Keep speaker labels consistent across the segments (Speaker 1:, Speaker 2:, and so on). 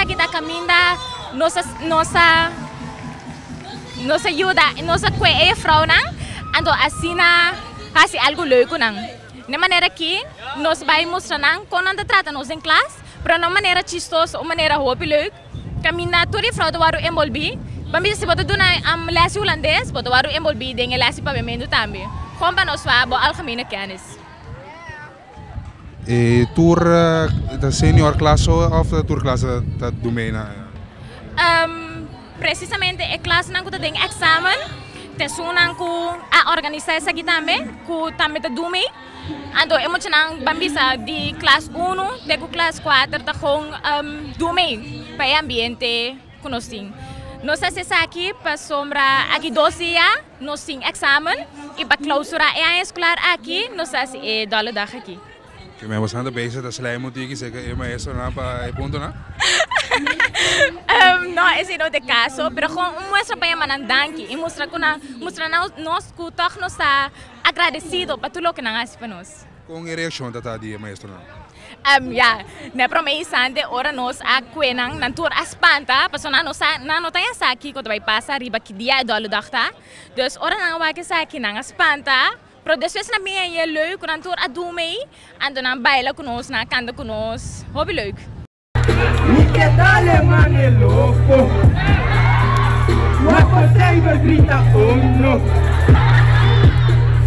Speaker 1: Esaki ta kaminda nos a nos a nos a yuda nos a kue e juffrouwnan anto asina hasi algu leuk ku nan. Na e manera aki nos bai mustra nan kon nan ta trata nos den klas pero na un manera chistoso un manera hopi leuk kaminda tur juffrouw ta wòrdu enbolbí. Ban bisa si bo ta duna les di hulandes bo ta wòrdu enbolbí den e les di papiamentu tambe. Kon pa nos wak bo algemene kennis.
Speaker 2: E tur ta senior klas so of ta tur klas ta do mee na?
Speaker 1: Precisamente e klasnan ku ta den examen ta esunnan ku a organisa esaki tambe ku tambe ta do mee. Anto e muchanan ban bisa di klas uno te ku klas kuater ta gewoon do mee pa e ambiente ku nos tin. Nos ta hasi esaki pasobra aki dos dia nos tin examen y pa clausura e aña escolar aki nos ta hasi e dolle dag aki.
Speaker 2: Ke men bastante bezig ta slijm un tiki seka e maestronan pa e puntonan?
Speaker 1: No, esei no ta e caso, pero gewoon un muestra pa yama nan danki y mustra cu nan, mustra nan nos cu toch nos ta agradecido pa tur loke nan a hasi pa nos.
Speaker 2: Kon e reakshon ta ta di e maestronan?
Speaker 1: Ya, na e prome instante ora nos a kue nan, nan tur a spanta, pasobra nan no sa, nan no ta ya sa kiko ta bai pasa riba ki dia e dòledag ta. Dus ora nan a wak esaki nan a spanta, pero despues nan bin haña leuk ku nan tur a duna ei, anto nan a baila ku nos, nan a kanta ku nos, hopi leuk.
Speaker 3: Mi ke dale mane loko. Wak pa cyber grita oh no.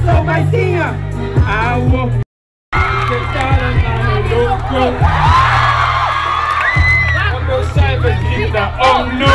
Speaker 3: So bai siña awo. Mi ke dale mane loko. Wak pa cyber grita oh no.